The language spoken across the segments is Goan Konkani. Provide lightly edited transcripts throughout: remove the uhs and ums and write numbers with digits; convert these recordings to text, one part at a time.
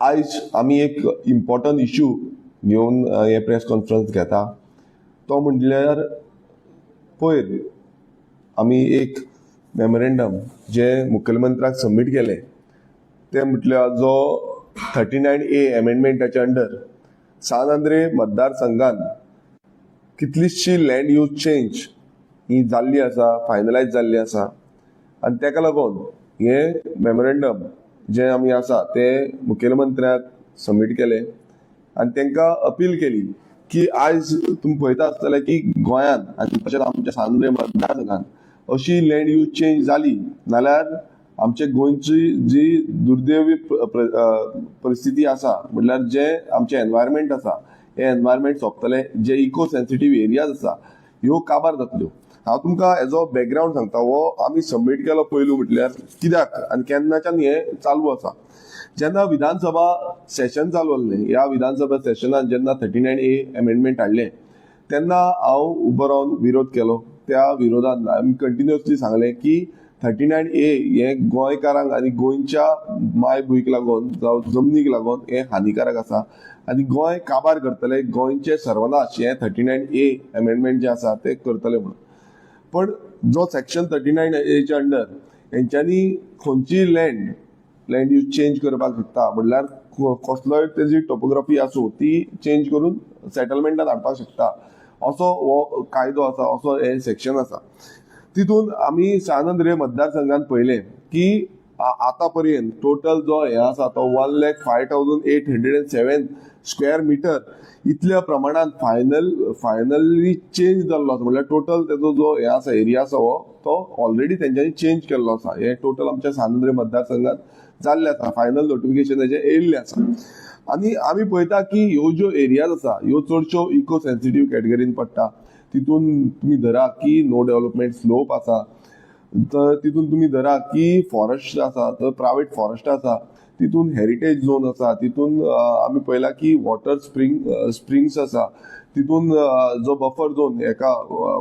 आयज आमी एक इम्पॉर्टंट इशू घेवन हे प्रेस कॉन्फरन्स घेता. तो म्हणल्यार पयर आमी एक मेमोरेंडम जें मुखेलमंत्र्याक सबमीट केलें, तें म्हटल्यार जो 39A एमेंडमेंटाच्या अंडर सान आंद्रे मतदारसंघान कितलीशी लँड यूज चेंज ही जाल्ली आसा, फायनलायज जाल्ली आसा आनी तेका लागून हें मेमोरेंडम जें आमी आसा तें मुखेलमंत्र्याक सबमीट केलें आनी तांकां अपील केली की आयज तुमी पळयता आसतले की गोंयांत आनी तशेंच आमच्या सान आंद्रे मतदारसंघान अशी लँड यूज चेंज जाली जाल्यार आमच्या गोंयची जी दुर्दैवी परिस्थिती आसा, म्हटल्यार जें आमचें एनवायरमेंट आसा हें एनवायरमेंट सोंपतलें, जे इको सेन्सिटीव एरियाज आसा ह्यो काबार जातल्यो. हांव तुमकां हेजो बॅकग्रावंड सांगता. हो आमी सबमीट केलो पयलू म्हटल्यार कित्याक आनी केन्नाच्यान हें चालू आसा. जेन्ना विधानसभा सेशन चालू आसलें, ह्या विधानसभा सेशनान जेन्ना 39A amendment हाडलें तेन्ना हांव उबो रावन विरोध केलो. त्या विरोधान आमी कंटिन्युअसली सांगलें की 39A हें गोंयकारांक आनी गोंयच्या मायभूंयक लागून जावं जमनीक लागून हें हानिकारक आसा आनी गोंय काबार करतले, गोंयचें सर्वनाश हें 39A amendment जें आसा तें करतले म्हणून. पण जो सेक्शन 39Aच्या अंडर हेंच्यांनी खंयचीय लँड यूज चेंज करपाक शकता, म्हणल्यार कसलोय तेजी टोपोग्राफी आसूं ती चेंज करून सेटलमेंटान हाडपाक शकता, असो हो कायदो आसा, असो हें सेक्शन आसा. तितून आमी सान आंद्रे मतदारसंघान पळयलें की आतां पर्यंत टोटल जो हें आसा तो 1,05,807 square meter इतल्या प्रमाणान फायनली चेंज जाल्लो आसा. म्हणल्यार टोटल तेजो जो हें आसा, एरिया आसा हो तो ऑलरेडी तेंच्यांनी चेंज केल्लो आसा. हें टोटल आमच्या सान आंद्रे मतदारसंघात जाल्लें आसा, फायनल नोटिफिकेशन हेजें येयल्लें आसा. आनी आमी पळयता की ह्यो ज्यो एरियाज आसा ह्यो चडश्यो इको सेन्सिटीव कॅटेगरीन पडटा. तितून तुमी धरा की नो डेव्हलपमेंट स्लोप आसा, तर तितून तुमी धरा की फॉरेस्ट आसा, तर प्रायवेट फॉरेस्ट आसा, तितून हेरिटेज झोन आसा, तितून आमी पळयला की वॉटर स्प्रिंग्स आसा, तितून जो बफर झोन एका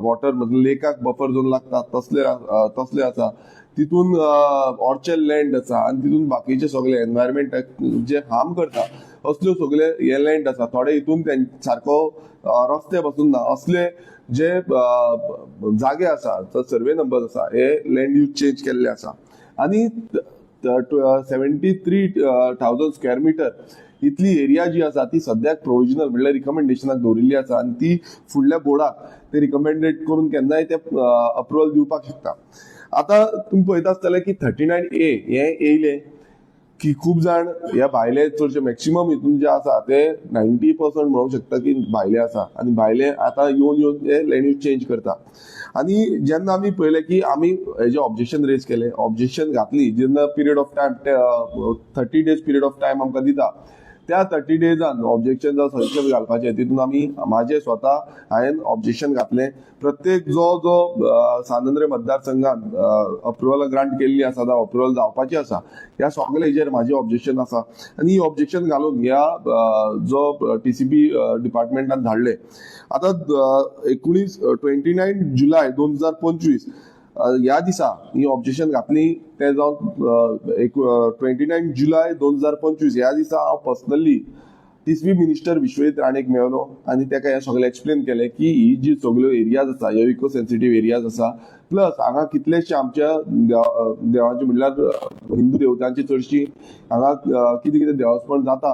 वॉटर म्हणजे लेकाक बफर झोन लागता तसले आसा, तितून ऑर्चर्ड लँड आसा आनी तितून बाकीचे सगळे एनवायरमेंटाक जे हार्म करता असल्यो सगळे हे लँड आसा. थोडे हितून सारको रस्ते पासून ना असले जे जागे आसा, सर्वे नंबर आसा, हे लँड यूज चेंज केल्ले आसा. आनी 73,000 square meter इतली एरिया जी आसा ती सद्याक प्रोविजनल म्हणल्यार रिकमेंडेशनाक दवरिल्ली आसा आनी ती फुडल्या बोर्डाक ते रिकमेंडेड करून केन्नाय ते अप्रुवल दिवपाक शकता. आतां तुमी पळयता आसतले की 39A हें येयलें की खूब जाण ह्या भायले, चडशे मॅक्सिमम हितून जे आसा ते 90% म्हणूंक शकता की भायले आसा आनी भायले आतां येवन येवन ते लँड यूज चेंज करता. आनी जेन्ना आमी पळयलें की आमी हेजें ऑब्जेक्शन रेज केलें, ऑब्जेक्शन घातली, जेन्ना period of time 30 days period of time आमकां दिता, त्या 30 डेजान ऑब्जेक्शन जावं सजेशन घालपाचें, तितून आमी म्हाजें स्वता हांवें ऑब्जेक्शन घातलें. प्रत्येक जो जो सान आंद्रे मतदारसंघान अप्रुवल ग्रांट केल्ली आसा जावं अप्रुवल जावपाची आसा, ह्या सगल्या हेजेर म्हाजें ऑब्जेक्शन आसा. आनी ही ऑब्जेक्शन घालून ह्या जो टीसीपी डिपार्टमेंटान धाडले, आतां 19 29 जुलय 2025 ह्या दिसा ही ऑब्जेक्शन घातली. तें जावन एक 29 जुलय 2025 ह्या दिसा हांव पर्सनली टीसीपी मिनिस्टर विश्वजीत राणेक मेळलो आनी ताका हें सगळें एक्सप्लेन केलें की ही जी सगळ्यो एरियाज आसा ह्यो इको सेन्सिटीव एरियाज आसा, प्लस हांगा कितलेशे आमच्या देवांचे, म्हणल्यार हिंदू देवतांची चडशी हांगा कितें कितें देवस्पण जाता,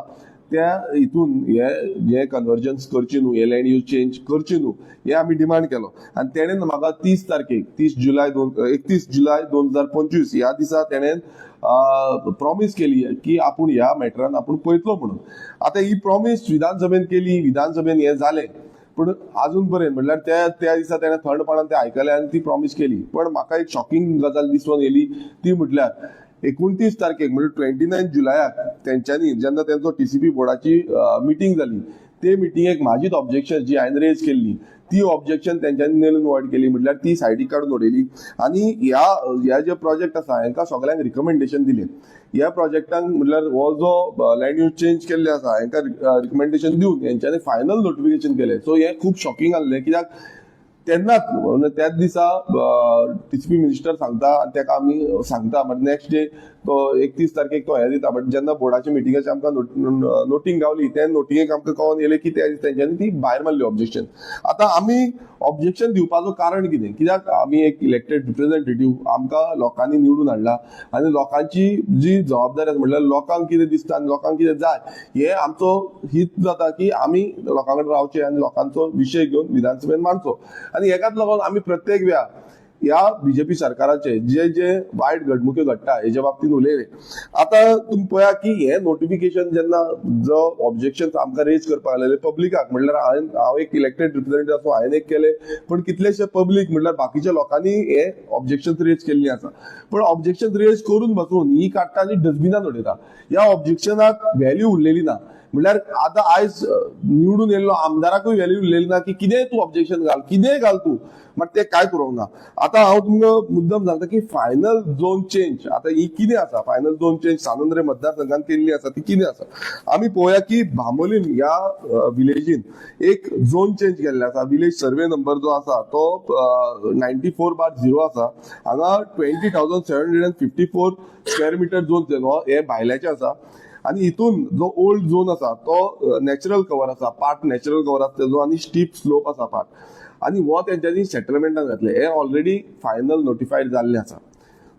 त्या हितून हे हे कन्वर्जन्स करचे न्हू, हे लँड यूज चेंज करचे न्हू, हे आमी डिमांड केलो. आनी तेणेन म्हाका 30 तारखेक, 30 जुलय दोन 31 जुलय 2025 ह्या दिसा तेणेन प्रॉमीस केली की आपूण ह्या मॅटरान आपूण पळयतलो म्हणून. आतां ही प्रॉमीस विधानसभेन केली, विधानसभेन हें जालें, पूण अजून पर्यंत म्हणल्यार त्या त्या दिसा तेणें थंडपणान तें आयकलें आनी ती प्रॉमीस केली. पण म्हाका एक शॉकिंग गजाल दिसून येयली ती म्हटल्यार 29 तारखेक, म्हणजे 29 जुलयाक तेंच्यांनी जेन्ना तेंचो टीसीपी बोर्डाची मिटींग जाली, ते मिटिंगेक म्हाजीच ऑब्जेक्शन जी हांवें रेज केल्ली ती ऑब्जेक्शन तेंच्यांनी नल वॉयड केली, म्हटल्यार ती सायडीक काडून उडयली. आनी ह्या ह्या जे प्रोजेक्ट आसा हेंकां सगळ्यांक रिकमेंडेशन दिलें. ह्या प्रोजेक्टांक, म्हटल्यार हो जो लँड यूज चेंज केल्ले आसा, हेंकां रिकमेंडेशन दिवन हेंच्यांनी फायनल नोटिफिकेशन केलें. सो हें खूब शॉकिंग आहलें, कित्याक तेन्नाच म्हणजे त्याच दिसा टीसीपी मिनिस्टर सांगता आनी तेका आमी सांगता, मागीर नेक्स्ट डे तो 31 तारखेक तो हें दिता, बट जेन्ना बोर्डाच्या मिटिंगाचे आमकां नोटींग गावली, ते नोटिंगेक आमकां कळोन येयलें की ते तेंच्यांनी ती भायर मारली ऑब्जेक्शन. आतां आमी ऑब्जेक्शन दिवपाचो कारण कितें? कित्याक आमी एक इलेक्टेड रिप्रेझेंटेटीव, आमकां लोकांनी निवडून हाडला आनी लोकांची जी जबाबदारी आसा, म्हणल्यार लोकांक कितें दिसता आनी लोकांक कितें जाय हे आमचो हित जाता की आमी लोकां कडेन रावचे आनी लोकांचो विशय घेवन विधानसभेन मांडचो. आनी हेकाच लागून आमी प्रत्येक वेळार ह्या बीजेपी सरकाराचे जे जे वायट घडणुक्यो घडटा हेच्या बाबतींत उलयले. आतां तुमी पळया की हे नोटिफिकेशन जेन्ना जो ऑब्जेक्शन आमकां रेज करपाक लागले पब्लिकाक, म्हणल्यार हांव एक इलेक्टेड रिप्रेझेंटेटिव्ह आसूं हांवें एक केले, पण कितलेशे पब्लीक म्हणल्यार बाकीच्या लोकांनी हे ऑब्जेक्शन रेज केल्ली आसा. पण ऑब्जेक्शन रेज करून बसून ही काडटा आनी डस्टबिनान उडयता. ह्या ऑब्जेक्शनाक व्हॅल्यू उरलेली ना. म्हणल्यार आतां आयज निवडून येयल्लो आमदाराकूय व्हॅल्यू उरलेली ना की कितेंय तूं ऑब्जेक्शन घाल, कितेंय घाल तूं, मात ते कांय करूंक ना. आतां हांव तुमकां मुद्दम सांगता की फायनल झोन चेंज आतां ही कितें आसा, फायनल झोन चेंज सांत मतदारसंघान केल्ली आसा ती कितें आसा, आमी पळोवया की बांबोलीम ह्या विलेजीन एक झोन चेंज केल्ले आसा. विलेज सर्वे नंबर जो आसा तो 94/0 आसा. हांगा 20,754 square meter zone हो हे भायल्याचे आसा आनी हितून जो ओल्ड झोन आसा तो नॅचरल कवर आसा, पार्ट नॅचरल कवर आसा तेजो आनी स्टीप स्लोप आसा पार्ट, आनी हो तेंच्यांनी सेटलमेंटान घातले. हे ऑलरेडी फायनल नोटिफायड जाल्ले आसा.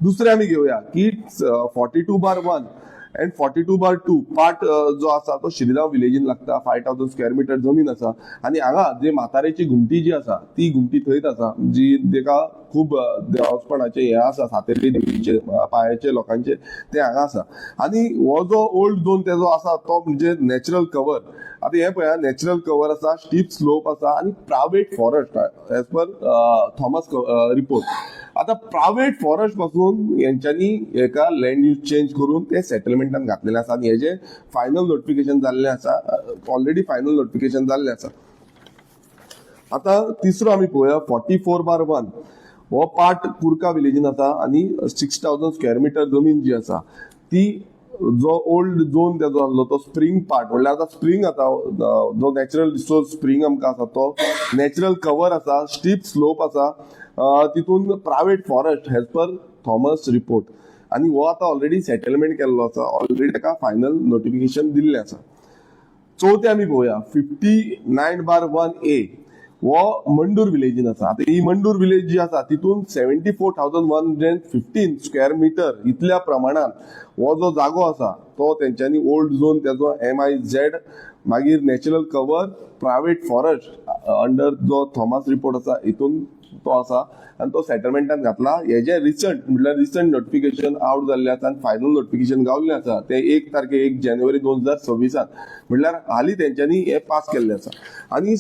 दुसरें आमी घेवया की 42/1 and 42/2 part जो आसा तो श्रीराव विलेजीन लागता. 5,000 स्क्वेअर मिटर जमीन आसा आनी हांगा जे म्हातारेची घुमटी जी आसा ती घुमटी थंयच आसा, जी तेका खूब देवस्पणाचें हें आसा, सातेरी देवीचे पांयाचे लोकांचे ते हांगा आसा. आनी हो जो ओल्ड झोन तेजो आसा तो म्हणजे नॅचरल कवर. आतां हें पळया, नॅचरल कवर आसा, स्टीप स्लोप आसा आनी private forest as per Thomas report. आतां प्रायवेट फॉरेस्ट पासून हेंच्यांनी हेका लँड यूज चेंज करून ते सेटलमेंटान घातलेले आसा आनी हेजें फायनल नोटिफिकेशन जाल्लें आसा, ऑलरेडी फायनल नोटिफिकेशन जाल्लें आसा. आतां तिसरो आमी पळोवया, 44/1 हो पार्ट कुर्का विलेजीन आसा आनी 6,000 स्क्वेअर मिटर जमीन जी आसा ती जो ओल्ड झोन तेजो आहलो तो स्प्रींग पार्ट, म्हणल्यार आतां स्प्रींग आतां जो नॅचरल रिसोर्स स्प्रींग आमकां आसा तो नॅचरल कवर आसा, स्टीप स्लोप आसा, तितून private forest as per Thomas report आनी हो आतां ऑलरेडी सेटलमेंट केल्लो आसा, ऑलरेडी ताका फायनल नोटिफिकेशन दिल्लें आसा. चवथें आमी पळोवया, 59/1A हो मंडूर विलेजीन आसा. आतां ही मंडूर विलेज जी आसा तितून 74,115 square meter इतल्या प्रमाणान हो जो जागो आसा तो तेंच्यांनी ओल्ड झोन तेजो MIZ, मागीर natural cover, private forest under जो थॉमस रिपोर्ट आसा हितून तो आसा आनी तो सेटलमेंटान घातला. हेजे रिसंट म्हटल्यार रिसंट नोटिफिकेशन आवट जाल्लें आसा आनी फायनल नोटिफिकेशन गावल्लें आसा ते 1 तारखे 1 जानेवारी 2026 म्हटल्यार हालीं तेंच्यांनी हें पास केल्लें आसा. आनी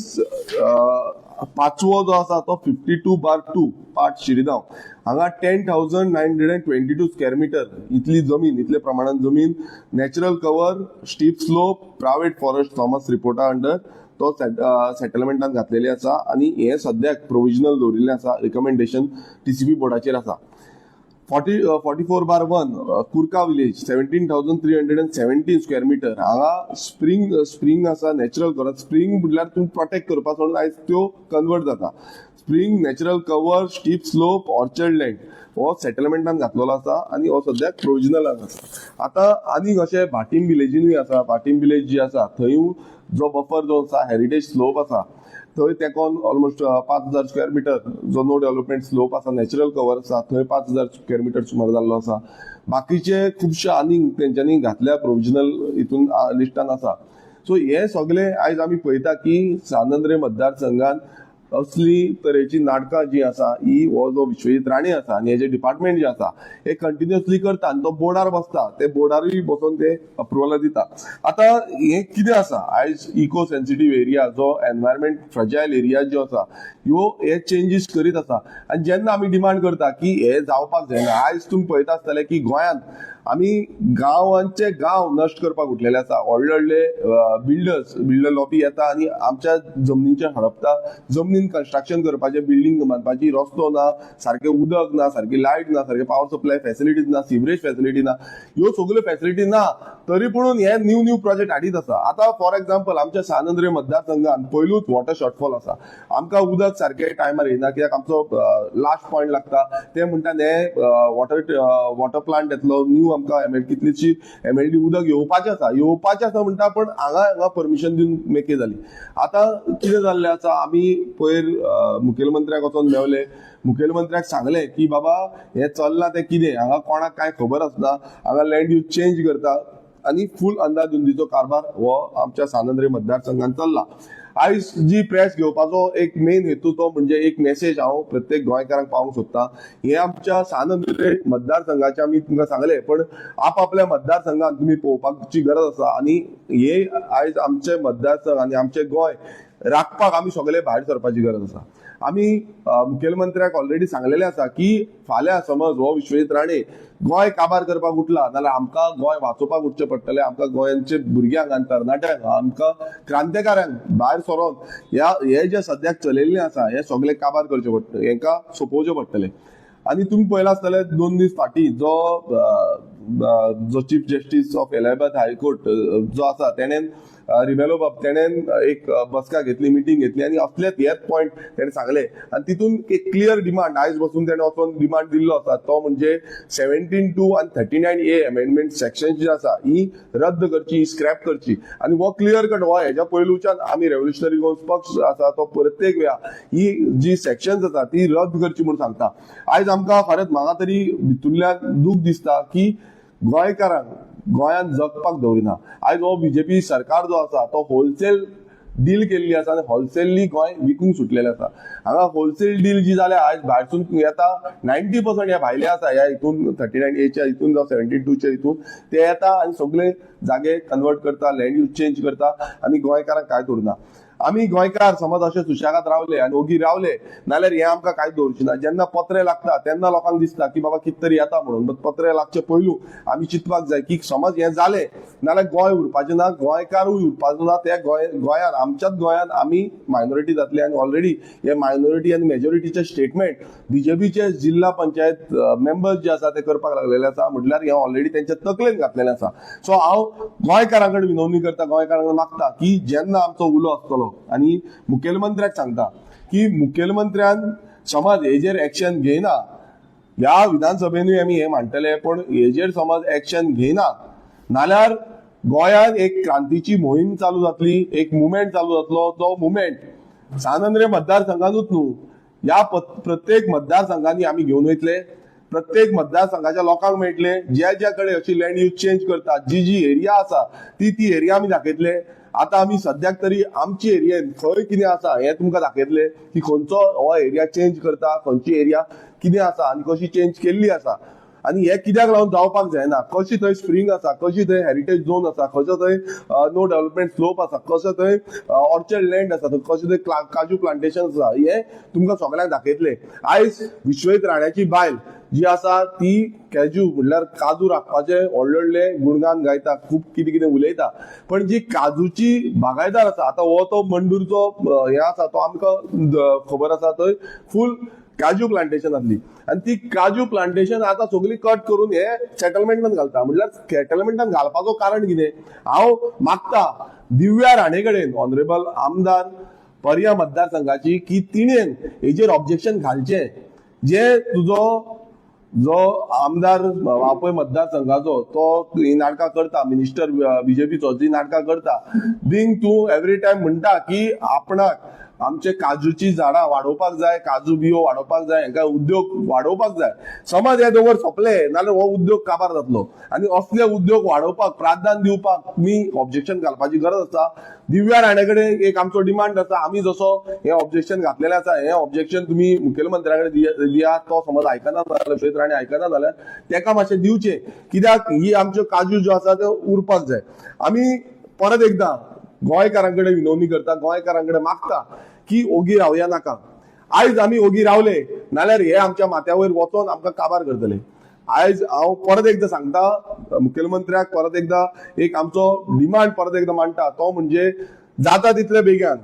पांचवो जो आसा तो 52/2 पार्ट शिरिदांव, हांगा 10,922 square meter इतली जमीन, इतले प्रमाणान जमीन, natural cover, steep slope, private forest Thomas रिपोर्टा under तो सेटलमेंटान घातलेली आसा आनी हे सद्याक प्रोविजनल दवरिल्लें आसा, रिकमेंडेशन टीसीपी बोर्डाचेर आसा. 44/1 कुर्का village, 17,317 square meter. हांगा स्प्रींग स्प्रींग आसा, नॅचरल कवर स्प्रींग म्हटल्यार तूं प्रोटेक्ट करपा सोडून आयज त्यो कन्वर्ट जाता. Spring, natural cover, steep slope, orchard land हो सेटलमेंटान घातलेलो आसा आनी हो सद्याक प्रोविजनलान आसा. आतां आनीक अशें भाटीम विलेजीनूय आसा. भाटीम विलेज जी आसा थंय जो बफर जो आसा, हेरिटेज स्लोप आसा, थंय तेकोन ऑलमोस्ट 5,000 स्क्वेअर मिटर जो नो डेव्हलपमेंट स्लोप आसा, नॅचरल कवर आसा, थंय 5,000 स्क्वेअर मिटर सुमार जाल्लो आसा. बाकीचे खुबशे आनीक तेंच्यांनी घातल्या प्रोविजनल हितून लिस्टान आसा. सो हे सगळे आयज आमी पळयता की सांत आंद्रे मतदारसंघात असली तरेची नाटकां जी आसा ही हो जो विश्वजीत राणे आसा आनी हेजे डिपार्टमेंट जे आसा हे कंटिन्युअसली करता आनी तो बोर्डार बसता, ते बोर्डारूय बसोन ते अप्रुवलां दिता. आतां हें कितें आसा, आयज इको सेन्सिटीव एरिया जो एनवायरमेंट फ्रजायल एरिया ज्यो आसा ह्यो हे चेंजीस करीत आसा. आनी जेन्ना आमी डिमांड करता की हे जावपाक जायना, आयज तुमी पळयता आसतले की गोंयांत आमी गांवांचे गांव नश्ट करपाक उठलेले आसा. व्हडले व्हडले बिल्डर्स, बिल्डर लॉबी येता आनी आमच्या जमनीचेर हडपता. जमनीन कन्स्ट्रक्शन करपाचें, बिल्डींग बांदपाची, रस्तो ना, सारकें उदक ना, सारकी लायट ना, सारकें पावर सप्लाय फॅसिलिटीज ना, सिवरेज फॅसिलिटी ना, ह्यो सगल्यो फॅसिलिटी ना तरी पुणून हे न्यू न्यू प्रोजेक्ट हाडीत आसा. आतां फॉर एग्जाम्पल आमच्या सांत आंद्रे मतदारसंघात पयलूच वॉटर शॉर्टफॉल आसा. आमकां उदक सारकें टायमार येना कित्याक आमचो लास्ट पॉयंट लागता. ते म्हणटा हे वॉटर वॉटर प्लांट येतलो न्यू. न्हू आमकां एम एल कितलीशी एमएलडी उदक येवपाचें आसा, येवपाचें आसा म्हणटा, पण हांगा हांगा परमिशन दिवन मेकळी जाली. आतां कितें जाल्लें आसा, आमी पयर मुखेलमंत्र्याक वचोन मेवले. मुखेलमंत्र्याक सांगलें की बाबा हें चल्लां तें कितें, हांगा कोणाक कांय खबर आसना, हांगा लँड यूज चेंज करता आनी फूल अंदाधुंदीचो कारभार हो आमच्या सान आंद्रे मतदारसंघात चल्ला. आयज जी प्रेस घेवपाचो एक मेन हेतू तो म्हणजे एक मेसेज हांव प्रत्येक गोंयकारांक पावोवंक सोदता. हे आमच्या सान आंद्रे मतदारसंघाचे आमी तुमकां सांगले, पण आपापल्या मतदारसंघात तुमी पळोवपाची गरज आसा. आनी हे आयज आमचे मतदारसंघ आनी आमचे गोंय राखपाक आमी सगळे भायर सरपाची गरज आसा. आमी मुखेलमंत्र्याक ऑलरेडी सांगलेलें आसा की फाल्यां समज हो विश्वजीत राणे गोंय काबार करपाक उठला जाल्यार आमकां गोंय वाचोवपाक उठचें पडटलें. आमकां गोंयचे भुरग्यांक आनी तरणाट्यांक, आमकां क्रांतिकाऱ्यांक भायर सरोन ह्या हे जे सद्याक चलयल्लें आसा हे सगळे काबार करचे पडटले, हेंकां सोंपोवचें पडटलें. आनी तुमी पळयलां आसतलें 2 दीस फाटीं जो जो Chief Justice of Allahabad High Court जो आसा तेणेन रिबेलो बाब तेणेन एक बसका घेतली, मिटींग घेतली आनी असलेच हेच पॉयंट तेणें सांगले. आनी तितून एक क्लियर डिमांड आयज बसून तेणें वचोन डिमांड दिल्लो आसा, तो म्हणजे 17(2) आनी 39A amendment section जी आसा ही रद्द करची, ही स्क्रॅप करची. आनी हो क्लियर कट हो हेज्या पयलूच्यान आमी रेव्होल्युशनरी गोवन्स पक्ष आसा तो प्रत्येक वेळा ही जी सेक्शन्स आसा ती रद्द करची म्हूण सांगता. आयज आमकां खरेंच म्हाका तरी भितुल्ल्यान दूख दिसता की गोंयकारांक गोंयांत जगपाक दवरिना. आयज हो बीजेपी सरकार जो आसा तो होलसेल डील केल्ली आसा आनी होलसेलली गोंय विकूंक सुटलेलें आसा. हांगा होलसेल डील जी जाल्या आयज भायरसून येता 90% हे भायले आसा, ह्या हितून 39Aच्या हितून जावं 17(2)च्या हितून ते येता आनी सगळे जागे कन्वर्ट करता, लँड यूज चेंज करता आनी गोंयकारांक कांय दवरिना. आमी गोंयकार समज अशे सुशेगाद रावले आनी ओगी रावले नाल्यार हें आमकां कांय दवरचें ना. जेन्ना पत्रे लागता तेन्ना लोकांक दिसता की बाबा कितें तरी येता म्हणून, बट पत्रे लागचे पयलू आमी चिंतपाक जाय की समज हें जालें नाल्यार गोंय उरपाचें ना, गोंयकारूय उरपाचो ना. त्या गोंयान, आमच्याच गोंयान आमी मायनॉरिटी जातले. आनी ऑलरेडी हे मायनॉरिटी आनी मेजॉरिटीचे स्टेटमेंट बीजेपीचे जिल्हा पंचायत मेंबर्स जे आसा ते करपाक लागलेले आसा, म्हटल्यार हें ऑलरेडी तेंच्या तकलेन घातलेलें आसा. सो हांव गोंयकारां कडेन विनवणी करता, गोंयकारां कडेन मागता की जेन्ना आमचो उलो आसतलो आनी मुखेलमंत्र्याक सांगता की मुखेलमंत्र्यान समज हेजेर एक्शन घेयना, ह्या विधानसभेनूय आमी हें मांडटले, पूण हेजेर समज एक्शन घेयना नाल्यार गोंयांत एक क्रांतीची मोहीम चालू जातली, एक मुवमेंट चालू जातलो. तो मुवमेंट सान आंद्रे मतदारसंघानूच न्हू, ह्या प्रत्येक मतदारसंघांनी आमी घेवन वयतले. प्रत्येक मतदारसंघाच्या लोकांक मेळटले, ज्या ज्या कडेन अशी लँड यूज चेंज करता, जी जी एरिया आसा ती ती एरिया आमी दाखयतले. आतां आमी सद्याक तरी आमची एरियेन खंय कितें आसा हें तुमकां दाखयतले की खंयचो हो एरिया चेंज करता, खंयची एरिया कितें आसा आनी कशी चेंज केल्ली आसा आनी हें कित्याक लागून जावपाक जायना, कशी थंय स्प्रींग आसा, कशी थंय हेरिटेज झोन आसा, कसो थंय नो डेव्हलपमेंट स्लोप आसा, कसो थंय ऑर्चर्ड लँड आसा, कशें थंय काजू प्लांटेशन आसा, हें तुमकां सगळ्यांक दाखयतले. आयज विश्वजीत राण्याची बायल जी आसा ती कॅजू म्हणल्यार काजू राखपाचे व्हडले व्हडले गुणगान गायता, खूब कितें कितें उलयता, पण जी काजूची बागायदार आसा, आतां हो तो मंडूरचो हें आसा तो आमकां खबर आसा, थंय फूल काजू प्लांटेशन आसली आनी ती काजू प्लांटेशन आतां सगळी कट करून हे सेटलमेंटान घालता. म्हणल्यार सेटलमेंटान घालपाचो कारण कितें? हांव मागता दिव्या राणे कडेन, ऑनरेबल आमदार पर्या मतदारसंघाची, की तिणेन हेजेर ऑब्जेक्शन घालचें. जे तुजो जो आमदार वापय मतदारसंघाचो तो ही नाटकां करता, मिनिस्टर बीजेपीचो जी नाटकां करता, बींग तूं एवरी टायम म्हणटा की आपणाक आमचे काजूची झाडां वाडोवपाक जाय, काजू बियो वाडोवपाक जाय, हांकां उद्योग वाडोवपाक जाय. समज हे दोंगर सोंपले नाल्यार हो उद्योग काबार जातलो आनी असले उद्योग वाडोवपाक प्राधान्य दिवपाक तुमी ऑब्जेक्शन घालपाची गरज आसा. दिव्या राणे कडेन एक आमचो डिमांड आसा, आमी जसो हें ऑब्जेक्शन घातलेलें आसा हें ऑब्जेक्शन तुमी मुखेलमंत्र्या कडेन दिया. तो समज आयकना जाल्यार, विश्वजीत राणे आयकना जाल्यार तेका मातशें दिवचें, कित्याक ही आमच्यो काजू ज्यो आसा त्यो उरपाक जाय. आमी परत एकदां गोंयकारां कडेन विनवणी करता, गोंयकारां कडेन मागता की ओगी रावया नाका. आयज आमी ओगी रावले नाल्यार हे आमच्या माथ्या वयर वचोन आमकां काबार करतले. आयज हांव परत एकदां सांगता मुखेलमंत्र्याक, परत एकदां एक आमचो डिमांड परत एकदां मांडटा, तो म्हणजे जाता तितले बेगान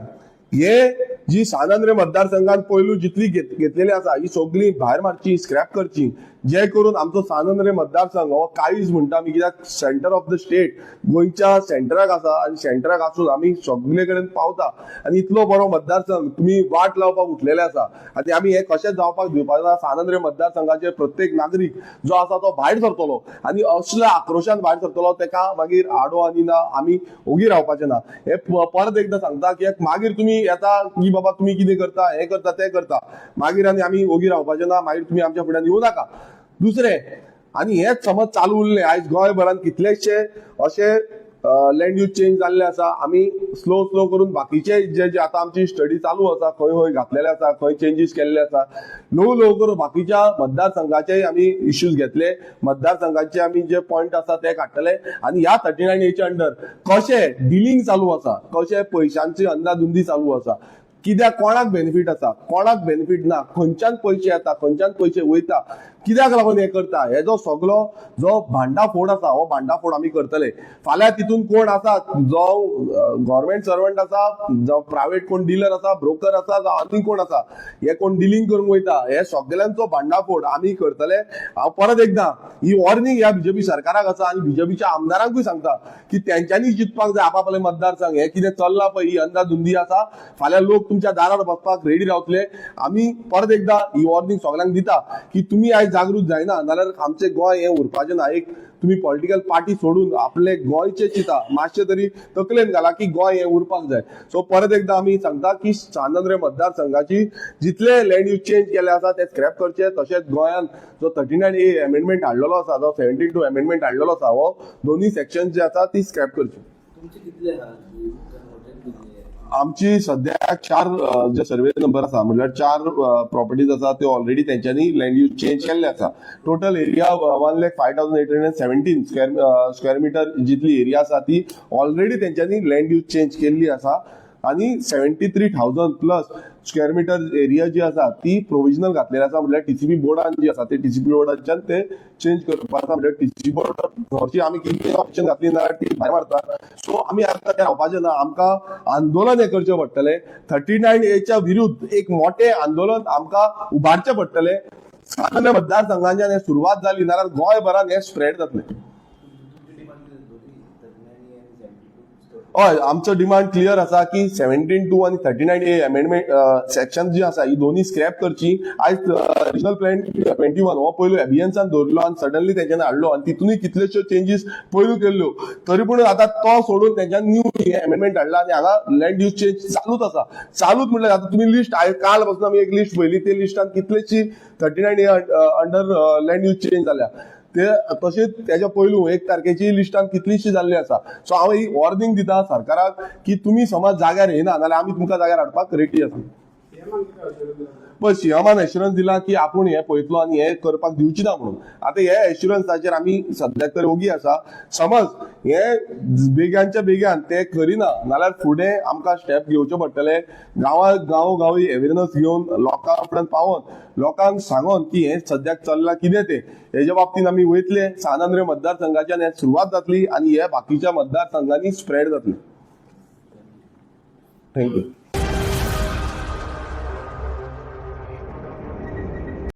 हे जी सान आंद्रे मतदारसंघात पयलू जितली घेतलेली आसा ही सगळी भायर मारची, स्क्रॅप करची. जे करून आमचो सान आंद्रे मतदारसंघ हो काळीज म्हणटा आमी, कित्याक सेंटर ऑफ the state गोंयच्या सेंटराक आसा आनी सेंटराक आसून आमी सगळे कडेन पावता आनी इतलो बरो मतदारसंघ तुमी वाट लावपाक उठलेले आसा आनी आमी हे कशेंच जावपाक दिवपाक ना. सान आंद्रे मतदारसंघाचे प्रत्येक नागरीक जो आसा तो भायर सरतलो आनी असल्या आक्रोशान भायर सरतलो, तेका मागीर आडो आनी ना, आमी ओगी रावपाचे ना. हे परत एकदां सांगता की मागीर तुमी येता की बाबा तुमी कितें करता, हें करता, तें करता, मागीर आनी आमी ओगी रावपाचे ना. मागीर तुमी आमच्या फुड्यान येवं नाका. दुसरें, आनी हेच समज चालू उरलें, आयज गोंयभरान कितलेशे अशे लँड यूज चेंज जाल्ले आसा. आमी स्लो स्लो करून बाकीचे जे जे आतां आमची स्टडी चालू आसा, खंय खंय घातलेले आसा, खंय चेंजीस केल्ले आसा, ल्हवू ल्हवू करून बाकीच्या मतदारसंघाचेय आमी इश्यूज घेतले. मतदारसंघाचे आमी जे पॉयंट आसा ते काडटले आनी ह्या 39 एच्या अंडर कशें डिलींग चालू आसा, कशें पयशांची अंदाधुंदी चालू आसा, कित्याक कोणाक बेनिफीट आसा, कोणाक बेनिफीट ना, खंयच्यान पयशे येता, खंयच्यान पयशे वयता, कित्याक लागून हें करता, हेजो सगलो जो भांडाफोड आसा हो भांडाफोड आमी करतले. फाल्यां तितून कोण आसा, जो गव्हर्मेंट सर्वंट आसा, जावं प्रायवेट कोण डिलर आसा, ब्रोकर आसा, जावं आनी कोण आसा, हे कोण डिलींग करूंक वयता, हे सगल्यांचो भांडाफोड आमी करतले. हांव परत एकदां ही वॉर्निंग ह्या बीजेपी सरकाराक आसा आनी बीजेपीच्या आमदारांकूय सांगता की तेंच्यांनी चिंतपाक जाय आपापले मतदारसंघ हे कितें चल्लां पळय, ही अंदाधुंदी आसा. फाल्यां लोक तुमच्या दारार बसपाक रेडी रावतले. आमी परत एकदां ही वॉर्निंग सगल्यांक दिता की तुमी आयज जागृत जायना जाल्यार आमचें गोंय हें उरपाचें ना. एक तुमी पॉलिटिकल पार्टी सोडून आपले गोंयचे चिंता, मातशें तरी तकलेन घाला की गोंय हें उरपाक जाय. सो परत एकदां आमी सांगता की सान आंद्रे मतदारसंघाची जितले लँड यूज चेंज केले आसा ते स्क्रॅप करचे. तशेंच गोंयांत जो 39A amendment हाडलेलो आसा, जो 72 अमेंडमेंट हाडलेलो आसा, हो दोन्ही सेक्शन जे आसा ती स्क्रॅप करची. तुमचे कितले आहा कन्वर्टेड कितले? आमची सद्याक चार जे सर्वे नंबर आसा, म्हणल्यार चार प्रॉपर्टीज आसा, त्यो ऑलरेडी तेंच्यांनी लँड यूज चेंज केल्ले आसा. Total area 1,05,817 square meter जितली एरिया आसा ती ऑलरेडी तेंच्यांनी लँड यूज चेंज केल्ली आसा आनी 73,000 plus square meter area जी आसा ती प्रोविजनल घातलेली आसा. म्हणल्यार टीसीपी बोर्डान जी आसा ते टीसीपी बोर्डाच्यान ते चेंज करपाक आसा. म्हणल्यार टीसीपी बोर्ड आमी कितें ऑप्शन घातली ना ती भायर मारता. सो आमी आतां ते रावपाचें ना, आमकां आंदोलन हें करचें पडटलें. 39 एच्या विरुद्ध एक मोठें आंदोलन आमकां उबारचें पडटलें. सामान्य मतदारसंघांच्यान हें सुरवात जाली नाल्यार गोंयभरान हें स्प्रेड जातलें. तुमची डिमांड कितें दोनी, 39 आनी 72? हय, आमचो डिमांड क्लियर आसा की 17(2) आनी 39A amendment section जी आसा ही दोन्ही स्क्रॅप करची. आयज रिजनल प्लॅन 21 हो पयलो एबियन्सान दवरलो आनी सडनली तेंच्यांनी हाडलो आनी तितूनय कितल्योश्यो चेंजीस पयलू केल्ल्यो, तरी पूण आतां तो सोडून तेंच्यांनी न्यू अमेंडमेंट हाडला आनी हांगा लँड यूज चेंज चालूच आसा. चालूच म्हणल्यार आतां तुमी लिस्ट, काल पासून आमी एक लिस्ट पळयली, ते लिस्टान कितलेशी 39A under land use change जाल्या. ते तशेंच तेच्या पयलू 1 तारखेची लिस्टान कितलीशी जाल्ली आसा. सो हांव ही वॉर्निंग दिता सरकाराक की तुमी समज जाग्यार येना जाल्यार आमी तुमकां जाग्यार हाडपाक रेडी आसा. पळय, सीएमान एश्युरन्स दिला की आपूण हें पळयतलो आनी हें करपाक दिवची ना म्हणून. आतां हे एश्युरन्साचेर आमी सद्याक तर ओगी आसा. समज हे बेगानच्या बेगान ते करिना जाल्यार फुडें आमकां स्टेप घेवचे पडटले. गांवां गांवोगांवी अवेरनस घेवन लोकां फुड्यान पावोन लोकांक सांगोन की हें सद्याक चल्लां कितें तें, हेच्या बाबतींत आमी वयतले. सान आंद्रे मतदारसंघाच्यान हें सुरवात जातली आनी हे बाकीच्या मतदारसंघांनी स्प्रेड जातली. Thank you.